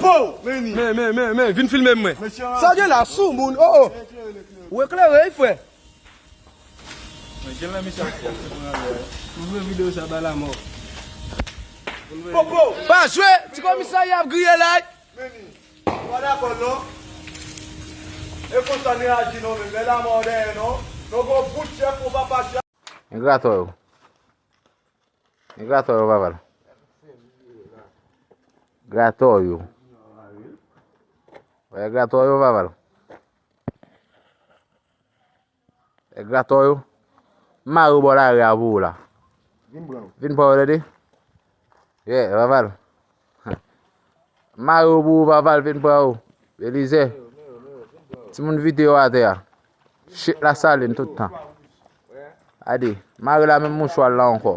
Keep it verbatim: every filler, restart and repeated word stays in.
Oh, men, men, men, men, men, vin filme mwen. Sa gen la sou moun, oh, oh. Ou eklere, wi, frè. Gen la misye ap fè, se pou anlè. Ou vle videyo sa ba la mò. Popo! Pa jwe, ti komisè y ap griye la. Meni, pa dakò non. E konsa n reyaji non, men men la mò dèyè non. Nou gon bout chèf pou papa chèf. Migratò yo. Migratò yo, Vaval. Gratò yo. Wè gratò yo, Vaval. E gratò yo. M mare w bò lari a pou ou la. Vin pran yo. Vin pran yo, tande? Yeah, Vaval. M mare w pou ou, Vaval, vin pran yo. Belize. Timoun vide yo atè a. Shit Lasalin tout tan. Gade, mare la menm mouchwa la ankò.